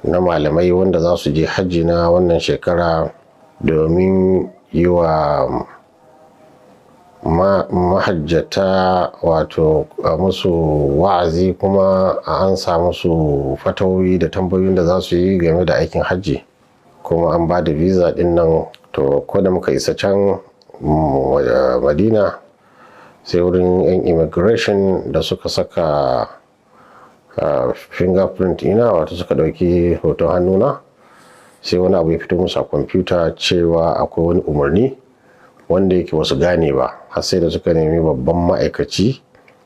na malamai wanda za su je hajji na wannan shekara domin yi wa mahajjata wato musu wa'azi kuma a ansa musu fatawoyi da tambayoyin da za su yi game da aikin hajji. Kuma an ba da visa din nan. To ko da muka isa can Madina, sai wurin 'yan immigration da suka saka fingerprint ina, wato suka ɗauki hoton hannuna, sai wani abu ya fito musu a kwamfuta cewa akwai wani umarni wanda yake wasu gane ba, har sai da suka nemi babban ma'aikaci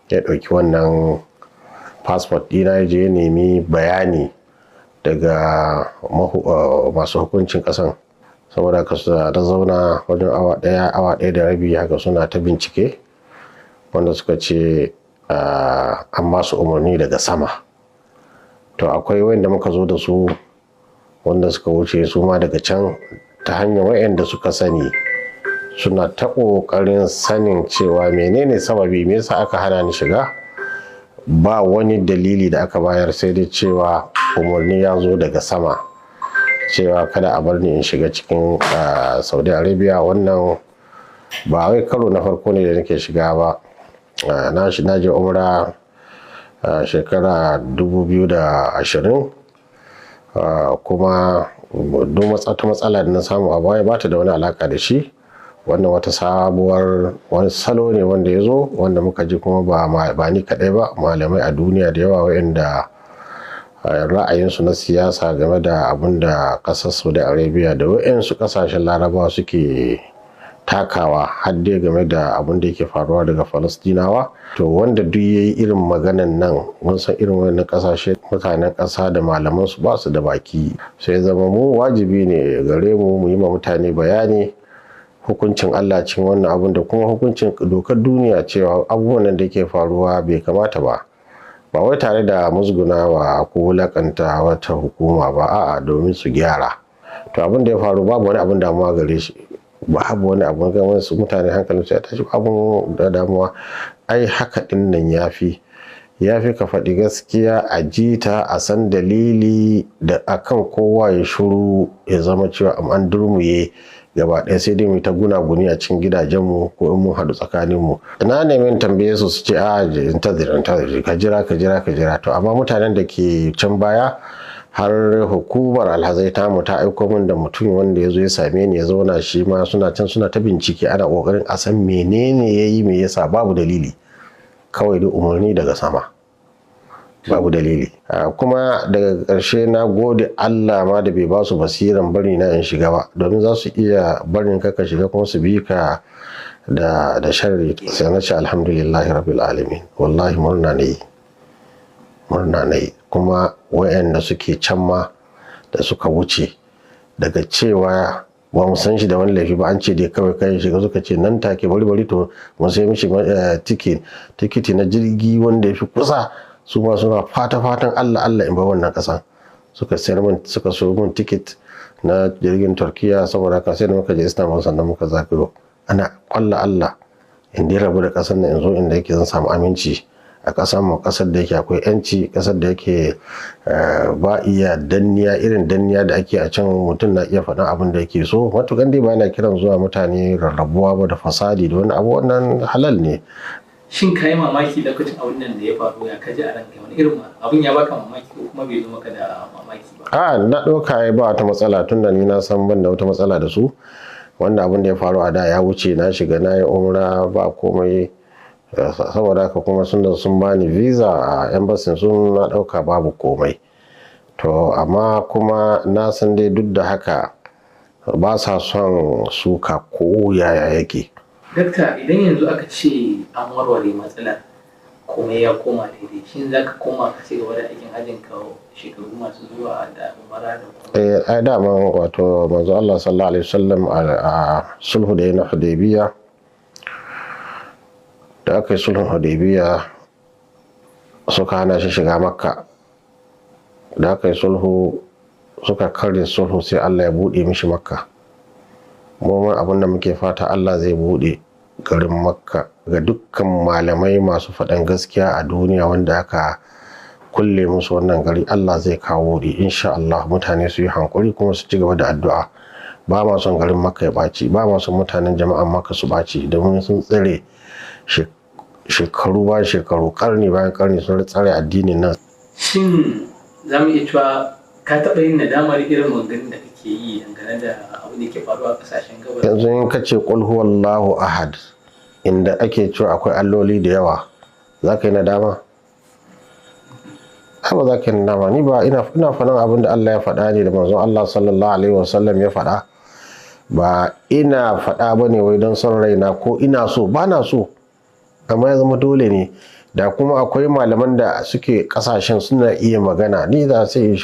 ya ɗauki wannan passport ɗina ya je ya nemi bayani daga masu hukuncin ƙasan. Saboda haka ta zauna wajen awa ɗaya, awa ɗaya da rabi haka, suna ta bincike, wanda suka ce an ba su umarni daga sama. To akwai wanda muka zo da su wanda suka wuce su ma daga can ta hanyar wayanda suka sani, suna ta ƙoƙarin sanin cewa menene sababi, me yasa aka hana ni shiga. Ba wani dalili da aka bayar, sai dai cewa umarni ya zo daga sama cewa kada a bar ni in shiga cikin Saudi Arabia. Wannan ba wai karo na farko ne da nake shiga ba. Na je umra shekara 2020, kuma duk wata matsala da na samu a baya ba ta da wani alaka da shi. Wannan wata sabuwar wani salo ne wanda ya zo, wanda muka ji, kuma ba ni kaɗai ba, malamai a duniya da yawa waɗanda ra'ayinsu na siyasa game da abin da ƙasar Saudi Arabia da waɗansu ƙasashen Larabawa suke takawa, har dai game da abin da yake faruwa daga Falastinawa. To wanda duk ya yi irin maganan nan, mun san irin wannan ƙasashe, mutanen ƙasa da malaman su ba su da baki, sai zama mu wajibi ne gare mu mu yi ma mutane bayani hukuncin Allah cikin wannan abun da kuma hukuncin dokar duniya, cewa abubuwan nan da ke faruwa bai kamata ba. Ba wai tare da musgunawa ko wulakanta wata hukuma ba, a'a, domin su gyara. To abin da ya faru babu wani abin damuwa gare shi, babu wani abu ga wasu mutane hankalin su ya tashi, abun da damuwa. Ai haka din nan yafi ka faɗi gaskiya a jita, a san dalili da akan kowa ya shuru, ya zama cewa an durmuye gaba ɗaya, sai dai mu ta gunaguni a cikin gidajenmu ko in mun haɗu tsakaninmu. Na nemi tambaye su, su ce a intazir, intazir, ka jira, ka jira, ka jira. To amma mutanen da ke can baya, har hukumar alhazai tamu ta aiko min da mutum wanda ya zo ya same ni ya zauna, shi ma suna can suna ta bincike, ana kokarin a san menene ya yi, me yasa. Babu dalili, kawai da umarni daga sama, babu dalili. Kuma daga ƙarshe na gode Allah ma da bai ba su basiran bari na in shiga ba, domin za su iya barin ka ka shiga kuma su bi ka da sharri. Sai na ce alhamdulillahi rabbil alamin. Wallahi murna ne, murna ne. Kuma wayanda suke can ma da suka wuce, daga cewa ba mu san shi da wani laifi ba, an ce dai kawai kai shiga, suka ce nan take bari bari, to mu sai mishi tikiti na jirgi wanda ya fi kusa. Su ma suna fata fatan Allah Allah in bar wannan kasan. Suka sayar min, suka so min tiket na jirgin Turkiya. Saboda haka sai da muka je Istanbul sannan muka zagayo, ana kwalla Allah in dai rabu da kasan nan, in zo inda yake zan samu aminci a ƙasar mu, ƙasar da yake akwai yanci, ƙasar da yake ba iya danniya irin danniya da ake a can. Mutum na iya faɗin abin da yake so, matukan dai ba yana kiran zuwa mutane rarrabuwa ba da fasadi da wani abu, wannan halal ne. Shin ka yi mamaki lokacin abin nan da ya faru? Ya kaji a ranka? Wani irin abin ya baka mamaki ko kuma bai zo maka da mamaki ba? A na ɗauka ba wata matsala, tunda ni na san ban da wata matsala da su. Wannan abin da ya faru a da ya wuce, na shiga, na yi umra, ba komai. Saboda haka kuma sun da sun bani visa a embassy sun, na ɗauka babu komai. To amma kuma na san dai duk da haka ba sa son suka ko yaya yake. Dakta, idan yanzu aka ce an warware matsalar, komai ya koma daidai, shin za ka koma ka ci gaba da aikin hajjin ka shekaru masu zuwa da umara da kuma? Eh, ai dama wato manzo Allah sallallahu alaihi wasallam a sulhu da na Hudaybiya, da aka yi sulhun Hudaybiya suka hana shi shiga Makka. Da aka yi sulhu suka karya sulhu, sai Allah ya buɗe mishi Makka. Mu ma abin da muke fata, Allah zai buɗe garin Makka ga dukkan malamai masu faɗan gaskiya a duniya wanda aka Kulle musu wannan gari, Allah zai kawo wuri insha Allah. Mutane su yi hankuri kuma su ci gaba da addu'a. Ba ma son garin Makka ya ɓaci, ba ma son mutanen jama'an Makka su ɓaci, domin sun tsare shekaru bayan shekaru, karni bayan karni, sun tsare addinin nan. Shin za mu iya cewa ka taɓa yin nadamar irin maganganun da kake yi dangane da abin da ke faruwa a ƙasashen gabas? Yanzu in ka ce "Qul huwallahu ahad", inda ake cewa akwai alloli da yawa, za ka yi nadama? Ai ba za ka yi nadama. Ni ba ina faɗin abin da Allah ya faɗa ne da manzon Allah sallallahu alaihi wasallam ya faɗa. Ba ina faɗa ba ne wai don son raina ko ina so, ba na so, amma ya zama dole ne. Da kuma akwai malaman da suke kasashen suna iya magana, ni za sai in